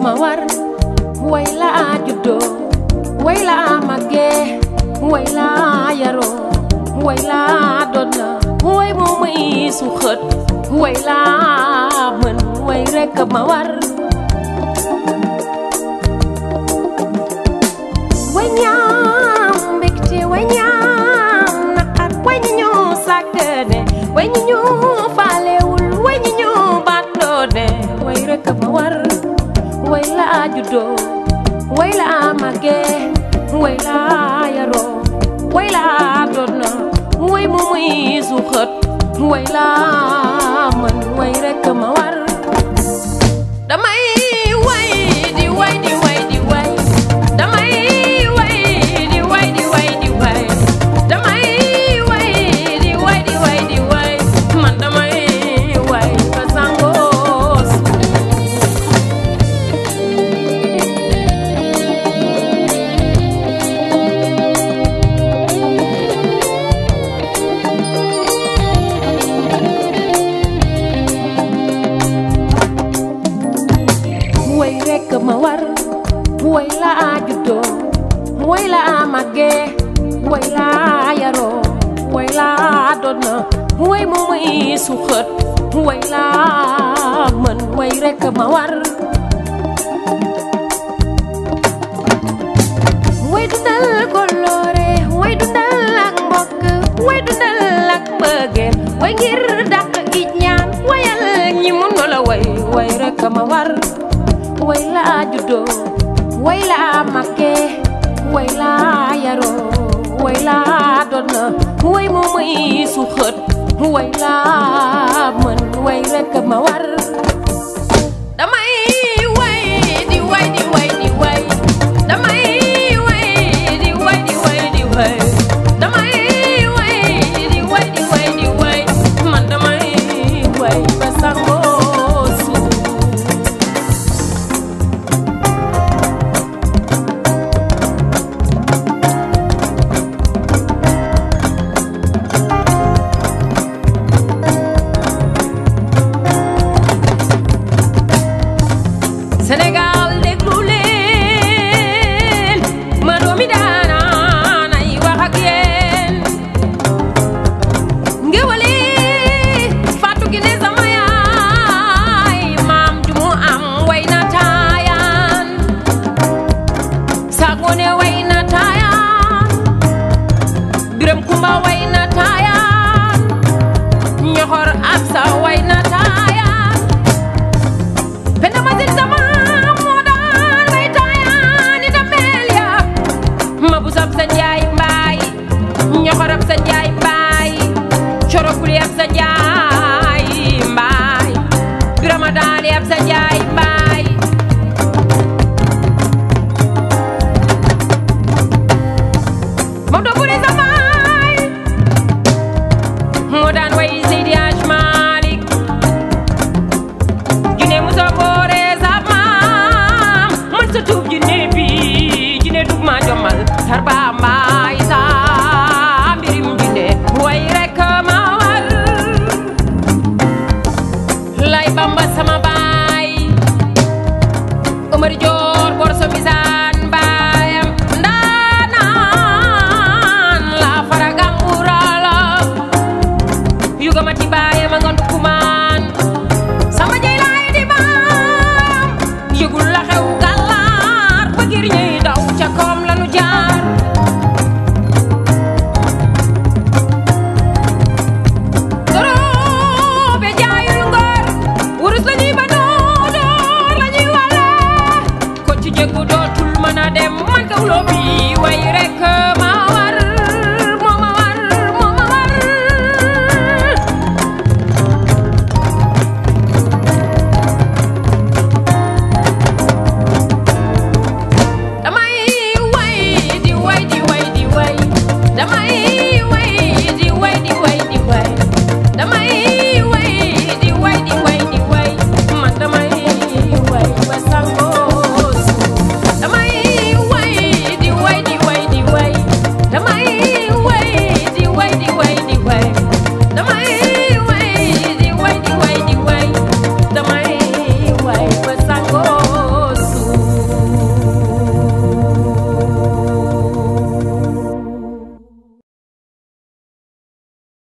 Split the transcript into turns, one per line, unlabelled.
ma war way laa juddoo way laa màggee way laa yaroo way laa doon na way moo may suuxat way laa mën way rekk ma war way ñaam mbégte way ñaam naqar way ñi ñu sàggane way ñi ñu faalewul way ñi ñu bàndoone way rekk ma war way laa juddoo way laa màggee way laa yaroo way laa doon na way moo may suuxat way laa mën way rekk ma war damay way di way di way di way damay way di way di way di way damay way di way di way di way man damay way ba sangos way rekk ma war way laa juddoo way laa màggee way laa yaroo way laa doon na way moo may suuxat way laa mën way rekk ma war way dundal koloore way dundal ak mbokk way dundal ak bëggeel way ngir dàq ij ñaan wayal ñi mun la way way rekk ma war way laa juddoo way laa màggee way laa yaroo way laa doon na way moo may suuxat way laa mën way rekk ma war damay way di way di way di way damay way di way di way di way damay way di way di way di way man damay way ba sangos Sénégal déglu leen ma doomi daanaan ay wax ak yéen ngéwali Fatou Kiné sama yaay maam ju mu am way na taayaan Sagone way na taayaan Biram Kumba way na taayaan Ñoxor Absa way na taayaan Penda Masil sama Mabusab sa njaay mbaay ñoxorab sa njaay mbaay corokuli ab sa njaay mbaay biramadaani ab sa njaay mbaay moom do buri sa mbaay moo daan way Seydi Hadj Malick jine musa boore sa maam man sa tuub jine bi jine dug ma jomal tarba mbaay sa mbirim jine way rekk ma war lay Bamba sama baay Omar Jo